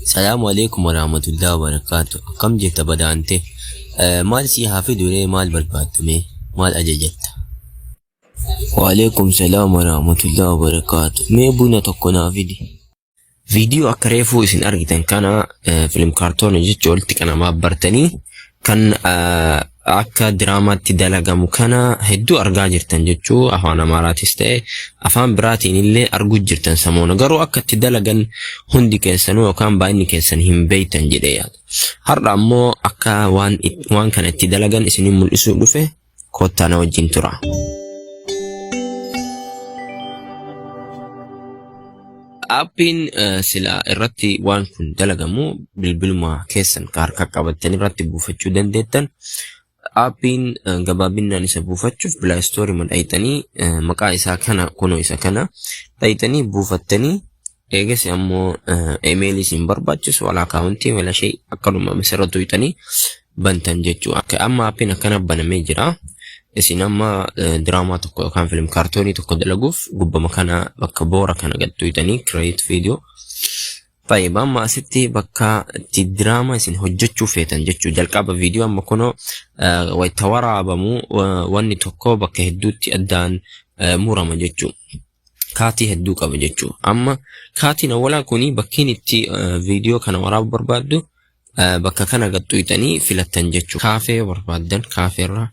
Salaamu alaikum warahmatullahi wabarakatuh. Akkam jirta badaante? Maal sii haa fidu ree, maal barbaadda mee? Maal ajajatta? Waalaikum salaam warahmatullahi wabarakatuh. Mee buna tokko naa fidi. Viidiyoo akka reefuu isin argitan kana film kaartoonii jechuun walitti qanamaa bartanii kan akka diraamaatti dalagamu kana hedduu argaa jirtan jechuu, afaan Amaaraatis ta'e afaan biraatiin illee arguu jirtan samoona, garuu akka itti dalagan hundi keessanuu yookaan baay'inni keessan hin beektan jedhee yaada. Har'a ammoo akka waan kana itti dalagan isinin mul'isuu dhufe, kottaa na wajjin tura. Aappiin sila irratti waan kun dalagamu bilbiluma keessan ka harka qabattan irratti buufachuu dandeettan. Aappiin gabaabinaan isa buufachuuf Play Store ma dhayxanii, maqaa isaa kana, kunoo isa kana dhayxanii buufattanii, eegas ammoo email isin barbaachisu wala akaawuntii wala shay, akkanuma misirra tuyxanii bantan jechuudha. Akka amma aappiin akkana banamee jira. Isin amma diraamaa tokko yookaan film kaartoonii tokko dalaguuf gubbama kana bakka boora kana gad tuyxanii create video. Tayyib, amma asitti bakka itti diraamaa isin hojjechuu feetan jechuu, jalqaba viidiyoo amma kunoo wayita waraabamu wanni tokko bakka hedduutti addaan murama jechuu. Kaatii hedduu qaba jechuu. Amma kaatiin awwalaa kuni bakkiin itti viidiyoo kana waraabuu barbaaddu bakka kana gad tuyxanii filattan jechuu. Kaafee yoo barbaaddan kaafeerraa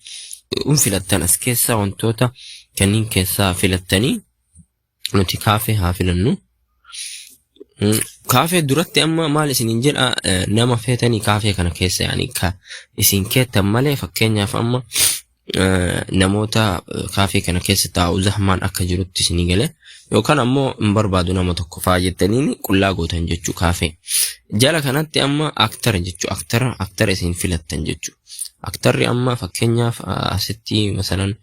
un filattan, as keessaa wantoota kanneen keessaa filattanii, nuti kaafee haa filannu. Kaafee duratti amma maal isiniin jedha, nama feetanii kaafee kana keessa yaani ka isin keettan malee, fakkeenyaaf amma namoota kaafee kana keessa taa'u zahmaan akka jirutti isinii gale, yookaan ammoo hin barbaadu nama tokko faa jettaniin qullaa gootan jechuu kaafee. Jala kanatti amma aktara jechuu, aktara isin filattan jechuu. Aktarri amma fakkeenyaaf asitti masalan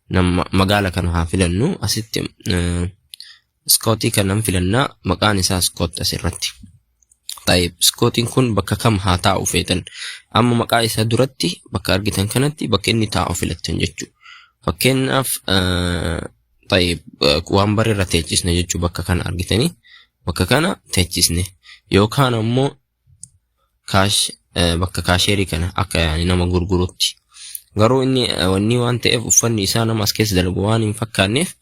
nama magaala kana haa filannu, asitti Iskootii kanan filannaa, maqaan isaa Iskoot asirratti. Taayib, Iskootiin kun bakka kam haa taa'u feetan? Amma maqaa isaa duratti bakka argitan kanatti bakka inni taa'u filattan jechuudha. Fakkeenyaaf, taayib, waan bara irra teechisne jechuu, bakka kana argitanii bakka kana teechisne, yookaan ammoo kaash bakka kaasheerii kana akka yaani nama gurgurutti. Garuu inni wanni waan ta'eef uffanni isaa nama as keessa dalagu waan hin fakkaanneef,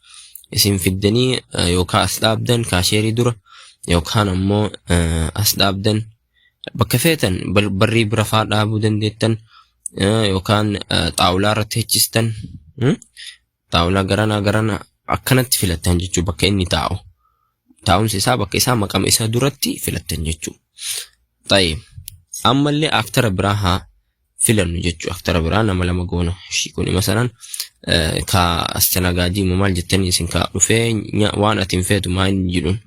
isin fiddanii yookaan as dhaabdan kaasheerii dura, yookaan ammoo as dhaabdan, bakka feetan barrii bira faa dhaabuu dandeettan, yookaan xaawulaa irra teechistan, xaawulaa garanaa garana akkanatti filattan jechuu, bakka inni taa'u. Taa'umsa isaa, bakka isaa, maqama isaa duratti filattan jechuu. Tayyib. Ammallee aktara biraa haa filannu jechuu. Aktara biraa nama lama goona. Ishii kun masalan ka astanagaajii moo maal jettanii isin ka dhufee waan ati hin feetu maa inni jedhuun.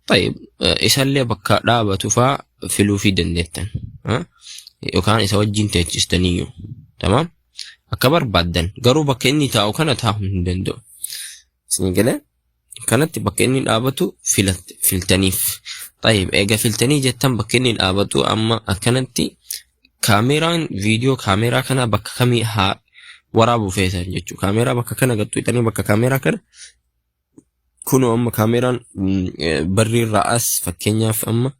Tayyib. Isallee bakka dhaabatu faa filuufii dandeettan. Yookaan isa wajjin teechistaniyyuu. Tamaam. Akka barbaaddan, garuu bakka inni taa'u kana taa'uu hin danda'u. Isin galee kanatti bakka inni dhaabatu filtaniif. Tayyib, eega filtanii jettan bakka inni dhaabatu, amma akkanatti kaameeraan viidiyoo kaameeraa kana bakka kamii haa waraabuu feetan jechuudha. Kaameeraa bakka kana gattuutanii bakka kaameeraa kana kunoo amma kaameeraan barri irraa as, fakkeenyaaf amma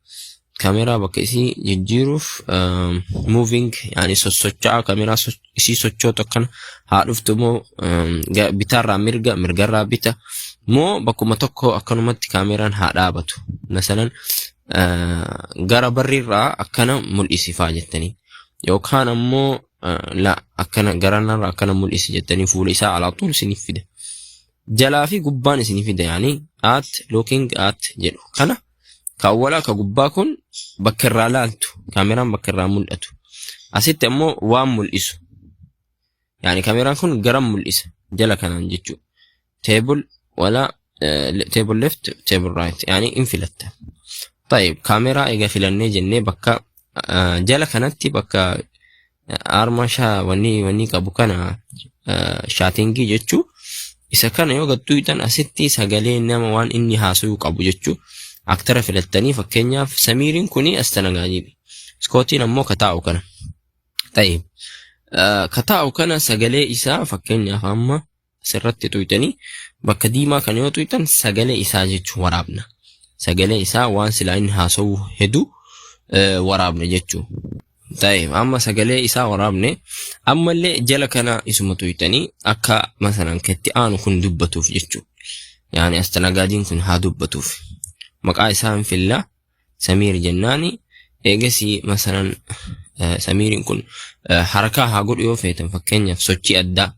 kaameeraa bakka isii jijjiiruuf moving yaani sossocho'aa, kaameeraa isii sochootu akkana haa dhuftu moo bitaarraa mirga, mirgarraa bita moo bakkuma tokko akkanumatti kaameeraan haa dhaabatu, masalan gara barriirraa akkana mul'isifaa jettanii, yookaan ammoo la akkana garanarraa akkana mul'isi jettanii, fuula isaa alaa tuul isiniif fida. Jalaa fi gubbaan isinii fida, yaani at looking at jedhu kana, ka awwalaa ka gubbaa kun bakka irraa laaltu, kaameraan bakka irraa mul'atu. Asitti ammoo waan mul'isu, yaani kaameraan kun garam mul'isa jala kanaan jechuudha. Table wala table left, table right, yaani in filatta. Tayyib, kaameraa eega filannee jennee, bakka jala kanatti bakka aarmaa shaa wanni qabu kana, shaatingii jechuu, isa kana yoo gattuutan asitti sagalee nama waan inni haasa'uu qabu jechuu, aktara filattanii, fakkeenyaaf Samiiriin kuni astanagaajiidha. Iskootiin ammoo ka taa'u kana. Tayyib, ka taa'u kana sagalee isaa fakkeenyaaf amma asirratti tuyxanii bakka diimaa kana yoo tuyxan sagalee isaa jechuu waraabna. Sagalee isaa waan silaa inni haasa'uu hedu waraabne jechuu. Ta'e amma sagalee isaa waraabne, ammallee jala kana isuma tuyxanii akka masalan ketti aanu kun dubbatuuf jechuu. Yaani astanagaadiin kun haa dubbatuuf. Maqaa isaa hin filla Samiir jennaani, eegasii masalan Samiiriin kun harakaa haa godhu yoo feetan, fakkeenyaaf sochii addaa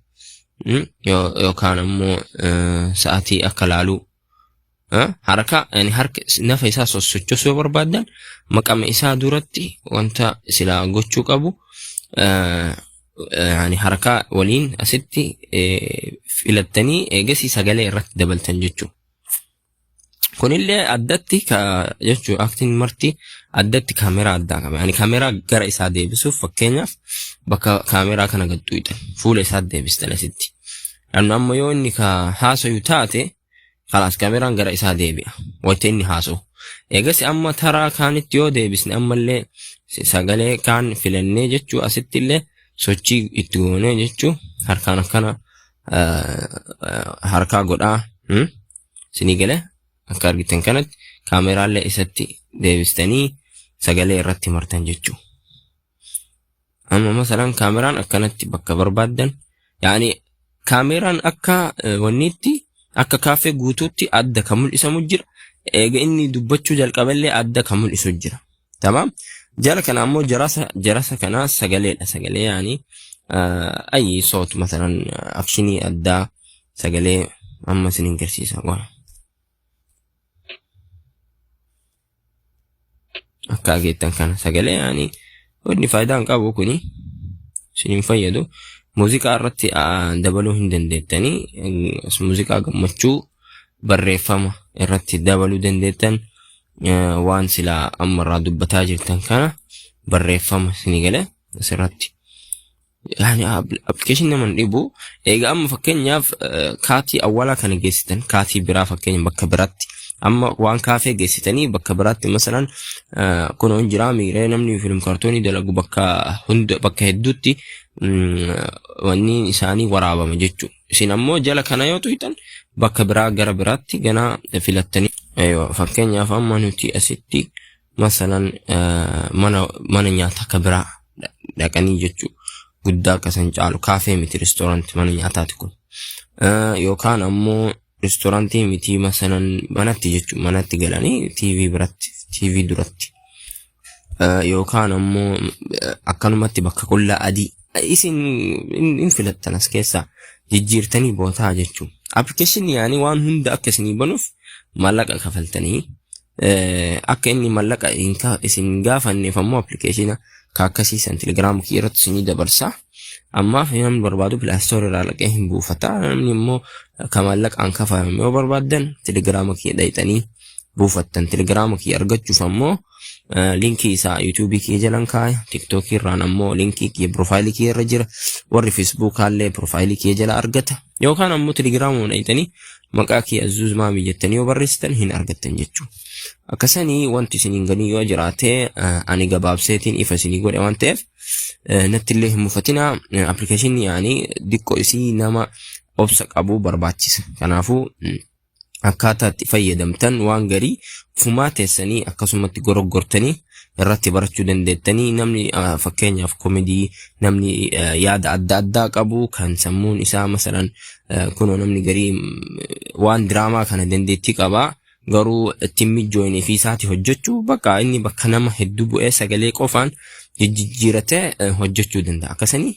yookaan ammoo sa'atii akka laaluu harakaa, yani harka nafa isaa sossochoosuu yoo barbaaddan, maqama isaa duratti wanta silaa gochuu qabu yani harakaa waliin asitti filattanii eegasii sagalee irratti dabaltan jechuudha. Kunillee addatti ka jechuun aktiin marti addatti kaameraa addaa qaba. Yani kaameraa gara isaa deebisuuf, fakkeenyaaf bakka kaameraa kana gad tuqxan, fuula isaa deebistan asitti. Yanni amma yoo inni ka haasayu taate, kalaas, kaameraan gara isaa deebi'a. Wayita inni haasa'u. Eegas amma taraa kaanitti yoo deebisne, ammallee sagalee kaan filannee jechuu, asitti illee sochii itti goonee jechuu, harkaan akkana harkaa godhaa. Isinii galee? Akka argitan kanatti kaameraallee isatti deebistanii sagalee irratti martan jechuu. Amma masalan kaameraan akkanatti bakka barbaaddan, yaani kaameraan akka wanniitti akka kaaffee guutuutti adda kan mul'isamu jira. Eega inni dubbachuu jalqaballee adda kan mul'isu jira. Tamaam. Jala kana ammoo jarasa kanaa sagaleedha. Sagalee yaani ayi soot masalan akshinii addaa sagalee amma isin agarsiisa. Waa. Akka ageettan kana sagalee yaani wanni faayidaa hin qabu, kuni isin hin fayyadu. Muuziqaa irratti dabaluu hin dandeettanii, muuziqaa gammachuu, barreeffama irratti dabaluu dandeettan, waan silaa amma irraa dubbataa jirtan kana barreeffama isinii galee asirratti. Yaani appilikeeshinii nama hin dhibu. Egaa amma fakkeenyaaf kaatii awwalaa kana geessitan, kaatii biraa fakkeenya bakka biraatti, amma waan kaafee geessitanii bakka biraatti, masalan kun hin jiraa miiree, namni film kaartoonii dalagu bakka hunda, bakka hedduutti wanni isaanii waraabama jechuudha. Isin ammoo jala kana yoo tuqxan bakka biraa gara biraatti ganaa filattanii. Fakkeenyaaf amma nuti asitti masalan mana nyaataa akka biraa dhaqanii jechuudha. Guddaa akkasan caalu kaafee miti, reestoorantii mana nyaataati kun. Yookaan ammoo reestoorantii miti, masalan manatti jechuudha, manatti galanii TV biratti, TV duratti. Yookaan ammoo akkanumatti bakka qullaa adii isin hin filattan, as keessaa jijjiirtanii bootaa jechuudha. Appilikeeshinii yaani waan hunda akka isinii banuuf maallaqa kafaltanii, akka inni maallaqa isin gaafanneef ammoo appilikeeshina ka akkasiisan telegiraama kiyya irratti isinii dabarsa. Ammaaf namni barbaadu Play Store irraa dhaqee hin buufata. Namni immoo ka maallaqaan kafalame yoo barbaaddan telegiraama kiyya dhaqxanii buufattan. Telegiraama kiyya argachuuf ammoo linkii isaa yuutuubii kiyya jalan kaaya. Tiktookii irraan ammoo linkii kiyya piroofaayilii kiyya irra jira. Warri feesbuukaallee piroofaayilii kiyya jala argata. Yookaan ammoo telegiraama dhaqxanii maqaa kiyya Azuuz Maamii jettanii yoo barreessitan hin argattan jechuudha. Akkasanii wanti isiniin ganii yoo jiraate, ani gabaabseetiin ifa isinii godhe waan ta'eef natti illee hin mufatina. Appilikeeshinii yaani diqqoo isii nama obsa qabu barbaachisa. Kanaafuu akkaataa itti fayyadamtan waan garii fumaa teessanii akkasumatti goroggortanii irratti barachuu dandeettanii. Namni fakkeenyaaf komedii, namni yaada adda addaa qabu kan sammuun isaa masalan kunoo namni garii waan diraamaa kana dandeettii qabaa, garuu ittiin mijjooyinii fi isaati hojjechuu, bakka inni bakka nama hedduu bu'ee sagalee qofaan jijjiiratee hojjechuu danda'a. Akkasanii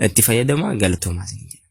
itti fayyadamaa, galatoomaa isin jedha.